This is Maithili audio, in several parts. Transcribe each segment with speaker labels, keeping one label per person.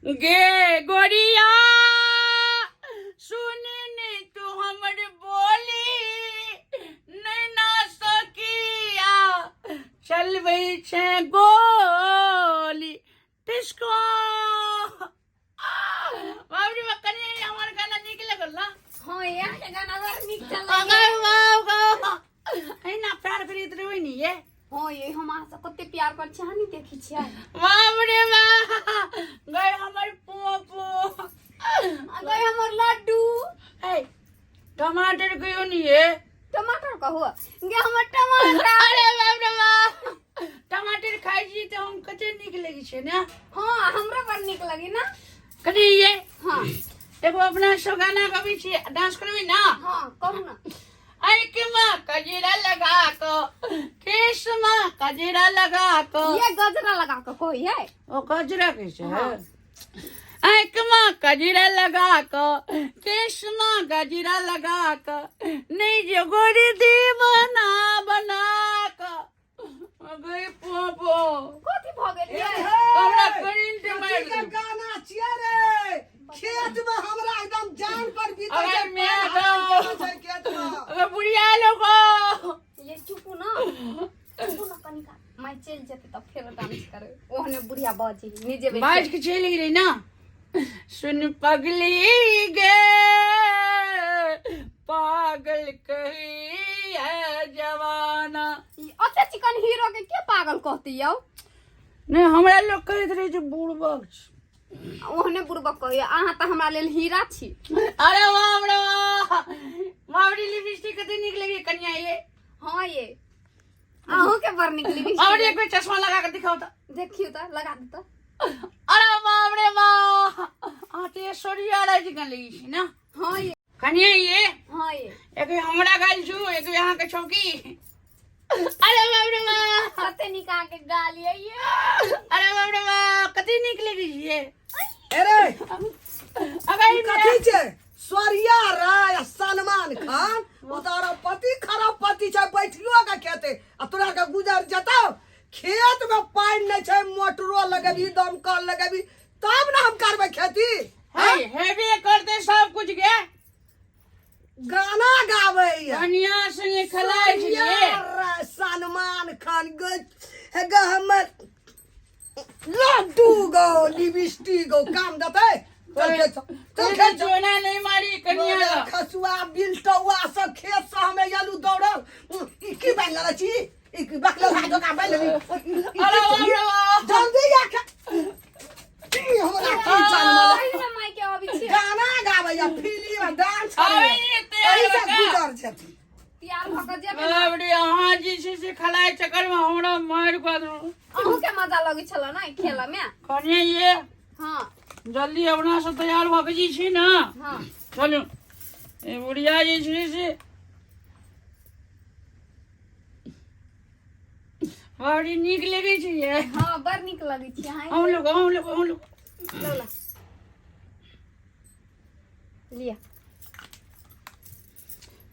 Speaker 1: गे गोरिया सुन ने तू हमर बोली नहीं ना सकिया चलबै छै गोली टिस्को। बाप रे बाप, कनि हमर गाना नीक लगल ना?
Speaker 2: हाँ, ये अहाँके गाना बड़ नीक चलै।
Speaker 1: अगर बाप गो, एहिना प्यार करैत रहबै ने ये।
Speaker 2: हाँ ये, हम अहाँ से कते प्यार कर छी, अहाँ नहीं देखै छियै?
Speaker 1: बाप रे बाप, गए हमर पो पो।
Speaker 2: आ गए हमर लड्डू।
Speaker 1: ए टमाटर कहियो नहीं ये।
Speaker 2: टमाटर कहू गे, हमर टमाटर।
Speaker 1: अरे बाप रे बाप, टमाटर खाइ छी तऽ हम कते नीक लगै छै ने।
Speaker 2: हाँ, हमरो बड़ नीक लगी ना।
Speaker 1: कनि ये।
Speaker 2: हाँ।
Speaker 1: एगो अपना सब गाना गबै छी, डांस करबै ना?
Speaker 2: हाँ, कहू ना।
Speaker 1: आँखि में कजरा लगा को, केश में कजरा लगा को।
Speaker 2: ये गजरा लगा के कोई है?
Speaker 1: ओ कजरा कैसे है?
Speaker 2: हाँ।
Speaker 1: आँख में कजरा लगा को, केश में गजरा लगा को, नहीं जो गोरी दीवाना बना को गई पोपो।
Speaker 2: कथी भऽ गेल ये?
Speaker 1: हमरा करेंट मारि
Speaker 3: कथी के
Speaker 1: देलक।
Speaker 3: गाना छियै रे? खेत में हमरा एकदम जान पर बीतै
Speaker 1: अरे
Speaker 3: छै,
Speaker 1: मैं
Speaker 3: पानि हरान
Speaker 1: तो-
Speaker 3: केने छै खेत में।
Speaker 1: अगर बुढ़िया लोगो।
Speaker 2: ये चुपू ना, चुपू ना कनिका, माय चलि जेतै तऽ फेर डांस करबै। ओहने बुढ़िया बजै नहि जेबै।
Speaker 1: बाज के चलि गेलै ना। सुन पगली गे, पागल कही है जवाना।
Speaker 2: ई ओते चिकन हीरो के के पागल कहती यौ?
Speaker 1: नहीं, हमरा लोग कहैत रहे जे बुड़बक छै।
Speaker 2: ओहने बुड़बक कहैया, अहाँ तऽ हमरा लेल हीरा छी।
Speaker 1: अरे बाप रे बाप, बाबरी लिपस्टिक कते नीक लगे कनिया ये।
Speaker 2: हाँ ये, अहूँ के बड़ नीक लिपस्टिक।
Speaker 1: बाबरी, एक बेर चश्मा लगा के दिखाओ तऽ।
Speaker 2: देखियौ तऽ, लगा दे तऽ।
Speaker 1: अरे बाप रे बाप, अहाँ तऽ ऐश्वर्या राय जकाँ लगै छी ना।
Speaker 2: हाँ ये।
Speaker 1: कनिया ये।
Speaker 2: हाँ ये।
Speaker 1: एक बेर हमरा गाल छू, एक बेर अहाँके छौकी। अरे बाप रे बाप,
Speaker 2: कते नीक अहाँके गाल ये ये।
Speaker 1: अरे बाप रे बाप, कते नीक लगै छी ये।
Speaker 3: अरे
Speaker 1: अगर
Speaker 3: ई कथी छै? सौरिया राय आ सलमान खान, ओ तऽ अरबपति खरबपति छै, बैठियो के खेतै आ तोरा के गुजर जेतौ। खेत में पानि नहि छै, मोटरो लगेबी, दमकल लगेबी, तब ने हम करबै खेती।
Speaker 1: हे हेबे करते सब कुछ गे।
Speaker 3: गाना गाबै
Speaker 1: कनिया संगे खेलाइ छै
Speaker 3: सौरिया राय, सलमान खान गो, हे ग हमर लड्डू गो, लिपस्टिक गो, काम देतै? चल खेत, चल खेत।
Speaker 1: जोना नहीं मारी कनिया ला।
Speaker 3: खसुआ बिलटौआ सब खेत से हमे एलू दौड़ल। ई की बनि लेने छी? ई की बकलो भाई धोखा बनि लेली?
Speaker 1: अरे बाप रे बाप,
Speaker 3: जल्दी आ ई हमरा की जानल?
Speaker 2: ओहि ने माय के अबै छी।
Speaker 3: गाना गाबै या फिल्म डांस
Speaker 1: आबै
Speaker 3: करे
Speaker 1: ने तैयार
Speaker 3: एहि से
Speaker 1: भऽ कऽ।
Speaker 3: गुजर जेती।
Speaker 2: तैयार भऽ कऽ जेबै ना।
Speaker 1: बाप रे, अहाँ जे छै से खेलाइ चक्कर में हमरा मारि कऽ देलहुँ।
Speaker 2: अहूँ के मजा लगै छल ने खेलऽ में?
Speaker 1: कनिया ये।
Speaker 2: हाँ।
Speaker 1: जल्दी अपना सब तैयार भऽ के जे छै ने।
Speaker 2: हाँ।
Speaker 1: चलू, ई बुढ़िया जे छै से बड़ी नीक लगै छै ये।
Speaker 2: हाँ, बड़ नीक लगै छै अहाँ।
Speaker 1: हम लोग हम लोग हम लोग
Speaker 2: लो ला लिअ।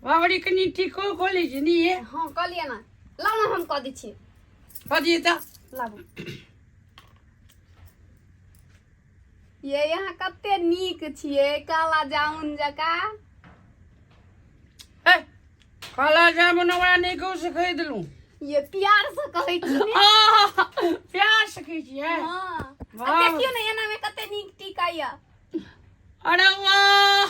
Speaker 1: बाबरी, कनि ठीको खोलै छै नि ये।
Speaker 2: हाँ, कऽ लिअ ने, लाउ ने, हम कऽ दै छी।
Speaker 1: कऽ दियै तऽ।
Speaker 2: लाबू ये। यहाँ कते नीक छियै, काला जामुन जकाँ।
Speaker 1: ए, काला जामुन हमरा नहि कहू से कहि देलहुँ।
Speaker 2: ये प्यार से कहै छी ने।
Speaker 1: आह, प्यार से कहै छियै।
Speaker 2: हाँ। आ
Speaker 1: वाह।
Speaker 2: देखियौ ने, एना में कते नीक टीका यऽ।
Speaker 1: अरे वाह,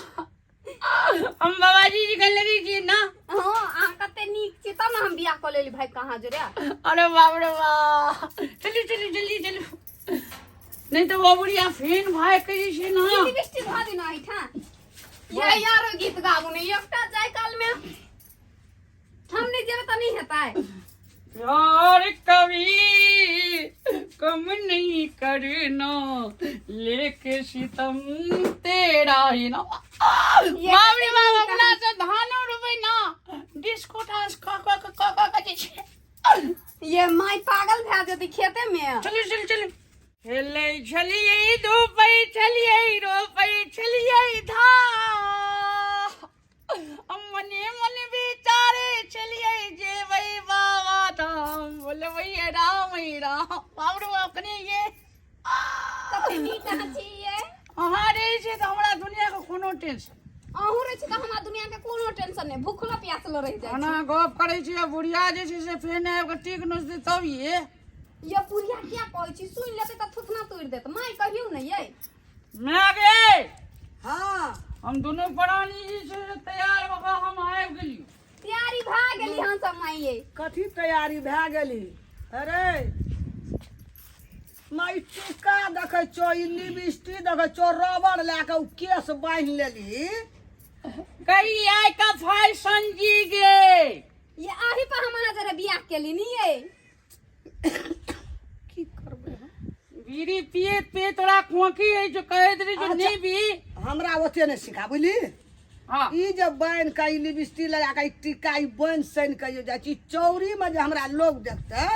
Speaker 1: हम बाबाजी जी कहने लगे छियै ना।
Speaker 2: हाँ, अहाँ कते नीक छी, तब ने हम बियाह कऽ लेली भाई कहाँ जोड़े।
Speaker 1: अरे बाप रे बाप, चलू चलू जल्दी चलू, नहीं तो वो बुढ़िया फेन भाई के जे छै ना।
Speaker 2: लिपस्टिक धऽ दिना एहिठाम ये। यारो, गीत गाबू ने एकटा, जाय काल में हम नहीं जेबै तऽ नहीं हेतै।
Speaker 1: प्यार कभी कम नहीं करना, लेके सितम तेरा ही ना। बाप रे बाप, अपना से धानो रोपै ना, डिस्को डांस क क क क क जे छै।
Speaker 2: ये माय पागल भए जेतै खेते में।
Speaker 1: चलू चलू चलू। खेलै छलियै, धूपै छलियै, रोपै छलियै धान, मने मन विचारे छलियै जेबै बाबा धाम, बोलबै राम राम। बाप रे बाप, कनि ये
Speaker 2: कते नीक अहाँ छी ये।
Speaker 1: छियै तऽ हमरा दुनिया के कोनो टेंशन।
Speaker 2: अहूँ रहै छी तऽ हमरा दुनिया के कोनो टेंशन नहि, भूखलो प्यासलो रहि जाइ।
Speaker 1: ओना गप करै छी आ बुढ़िया जे छै से फेर नहि आबि कऽ टीक नोचतै तब ये।
Speaker 2: ये बुढ़िया किया कहै छी, सुनि लेतै तऽ थुथना तोड़ि देत। माय कहियौ ने यै।
Speaker 1: माय गे।
Speaker 3: हाँ।
Speaker 1: हम दुनू प्राणी जे छै से तैयार भऽ कऽ हम आबि गेलियौ।
Speaker 2: तैयारी भए गेली हम सब माय यै।
Speaker 3: कथी तैयारी भए गेली? अरे माय, टीका देखै छौ, ई लिपस्टिक देखै छौ, रबड़ लए कऽ उ केस बान्हि लेली।
Speaker 1: कही आइ का फैशन जी गे।
Speaker 2: ये अही पर हम अहाँ जरे बियाह केली नी यै।
Speaker 3: की करबै हम?
Speaker 1: बीड़ी पियैत पियैत तोरा खोंखी होइ छौ, कहैत रही जो
Speaker 3: अच्छा।
Speaker 1: नहि पी।
Speaker 3: हमरा ओते नहि सिखा, बुझली?
Speaker 1: हाँ।
Speaker 3: ई जे बान्हि कऽ ई लिपस्टिक लगा कऽ ई टीका ई बान्हि सानि कऽ जे जाइ छी चौरीमे, जे हमरा लोग देखतै,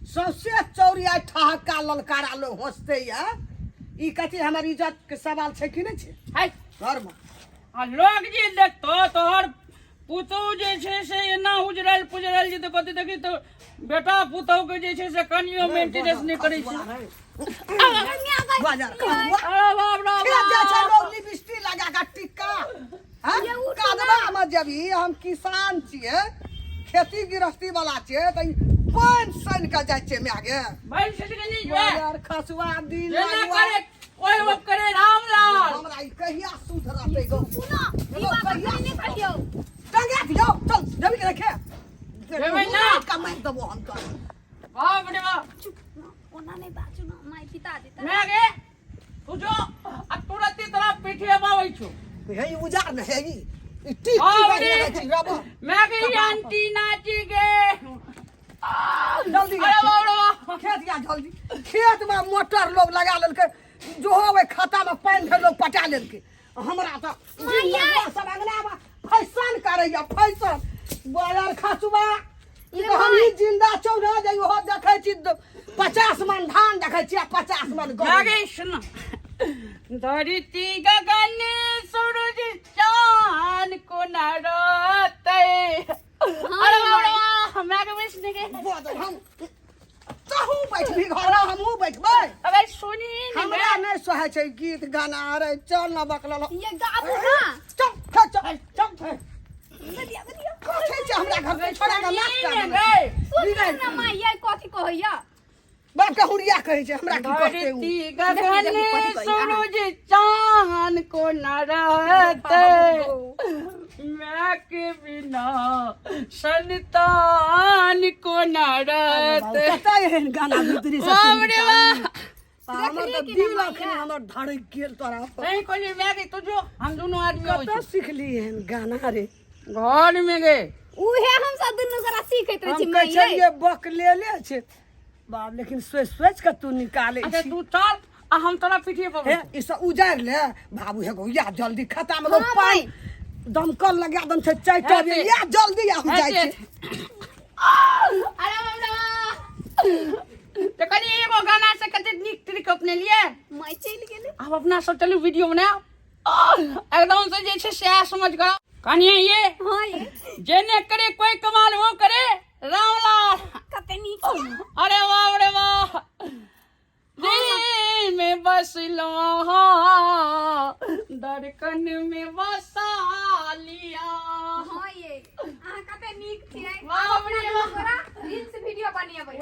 Speaker 3: सौंसे चौरी आइ ठहक्का ललकारा लोग हँसते यऽ। ई कथी हमर इज्जत के सवाल छै कि नहि छै?
Speaker 1: है।
Speaker 3: घरमे
Speaker 1: आ लोग जे देखतो तोहर पुतहु जे छै से एना उजरल पुजरल जे कहतै देखी तऽ बेटा पुतहु के जे छै से कनियो मेंटेनेंस नहि करै छै।
Speaker 3: बाजार खसुआ।
Speaker 1: अरे बाप रे।
Speaker 3: खेत जाइ छै
Speaker 1: बाप।
Speaker 3: लोग लिपस्टिक लगा कऽ टिक्का, हाँ?
Speaker 2: ये उठू ना।
Speaker 3: कदबा मे जेबही, हम किसान छियै, खेती गृहस्थी वाला छियै, तऽ ई पानि सानि कऽ जाइ छियै माय गे।
Speaker 1: बैल से के नहीं जो
Speaker 3: बाजार खसुआ दिन
Speaker 1: जेना
Speaker 3: लगुआ।
Speaker 1: करे ओहि वो करे रामलाल।
Speaker 3: हमरा ई कहिया सुधरतै गौ?
Speaker 2: सुनो, ई बात
Speaker 3: कहिया
Speaker 2: अखनी नहि कहियौ।
Speaker 3: टंगा दियौ, चल जेबी के देखे।
Speaker 1: जेबै ना।
Speaker 3: कमाइ देबो हम तो।
Speaker 1: बाप रे बाप।
Speaker 2: चुप ना, ओना नहि बाजू ना, माय पिता जेतै।
Speaker 1: मैं गे तू जो आ तुरंत ही तोरा पीठे आबै छौ।
Speaker 3: हे ई उजार ने, हे ई ई टीक
Speaker 1: बाप
Speaker 3: टीक
Speaker 1: रे।
Speaker 3: लगै छै रबर।
Speaker 1: मैं गे आंटी नाची गे।
Speaker 3: जल्दी
Speaker 1: अरे बाप रे बाप।
Speaker 3: खेत या जल्दी, खेत में मोटर लोग लगा लेलकै, जो हो खाता में पानि भरि लोग पटा लेलकै। हमरा तऽ सब अंगना में फैशन करैया फैशन। बाजार खसुआ, ई तऽ हमही जिंदा छौ ने जे इहो देखै छी। 50 मन धान देखै छी आ 50 मन गहूम।
Speaker 1: मैं गे सुन, धरती गगन सूरज चांद को न रोते। अरे बाप रे बाप, मैं के बैठ गे।
Speaker 3: बदल हम तहूँ बैठबी घर, हमहूँ बैठबै।
Speaker 1: अबे सुनी ने।
Speaker 3: हमरा नहि सोहाइ छै गीत गाना। अरे चल न बकलल।
Speaker 2: ये गाबू ना।
Speaker 3: चल चल चल चल।
Speaker 2: बदिया बदिया।
Speaker 3: कथी छै हमरा घर के छोड़ा के नाक
Speaker 1: सुनी
Speaker 3: काट
Speaker 1: ने
Speaker 3: देने।
Speaker 1: गे।
Speaker 2: सुनियौ ने माय यै, कथी कहैया?
Speaker 3: बाप के हुरिया कहै छै, हमरा की कहतै उ?
Speaker 1: धरती गगन
Speaker 2: देखी, कथी कहैया?
Speaker 1: सूरज चांद को न रहते, मैं के बिना संतान को न रहते।
Speaker 3: कतऽ एहन गाना भीतरी से
Speaker 1: बाप रे बाप।
Speaker 3: हमर तऽ
Speaker 2: देखली कि
Speaker 3: दिल
Speaker 2: नहि
Speaker 3: अखन
Speaker 2: माइया?
Speaker 3: हमर धड़क गेल तोरा पर।
Speaker 1: नहीं कोई, मैं के तुझो हम दोनों आदमी होइ
Speaker 3: कतऽ
Speaker 1: छी।
Speaker 3: सिखली एहन गाना रे?
Speaker 1: घर में गे।
Speaker 2: उहे हम सब दुनू गोरा सीखैत रहै
Speaker 3: हम
Speaker 2: छी
Speaker 3: कहै
Speaker 2: माय यै।
Speaker 3: छलियै बकलेले छै बाप, लेकिन सोचि सोचि कऽ तू निकालै
Speaker 1: अच्छा
Speaker 3: छी।
Speaker 1: तू चल आ हम तोरा पीठिए पर
Speaker 3: हे ई सब उजारि ले बाबू, हे गो या जल्दी खाता में लोग
Speaker 2: हाँ,
Speaker 3: पानि दमकल लगा दम छै चारि टा
Speaker 1: हेतै।
Speaker 3: या जल्दी हम जाइ छी।
Speaker 1: अरे बाप रे बाप। तऽ कनि एगो गाना से कते नीक ट्रिक अपने लिए।
Speaker 2: माय चलि गेलै।
Speaker 1: आब अपना सब चलू वीडियो बनाओ एकदम से जे छै सएह समझ कऽ कनिए ये।
Speaker 2: हाँ ये।
Speaker 1: जेने करे कोई कमाल वो करे रामलाल।
Speaker 2: कते नीक छै।
Speaker 1: अरे बाप रे बाप, दिल में बसलो धड़कन में बसा लिया।
Speaker 2: हाँ ये, अहाँ कते नीक छियै।
Speaker 1: बाप रे बाप।
Speaker 2: गोरा रील्स वीडियो बनेबै।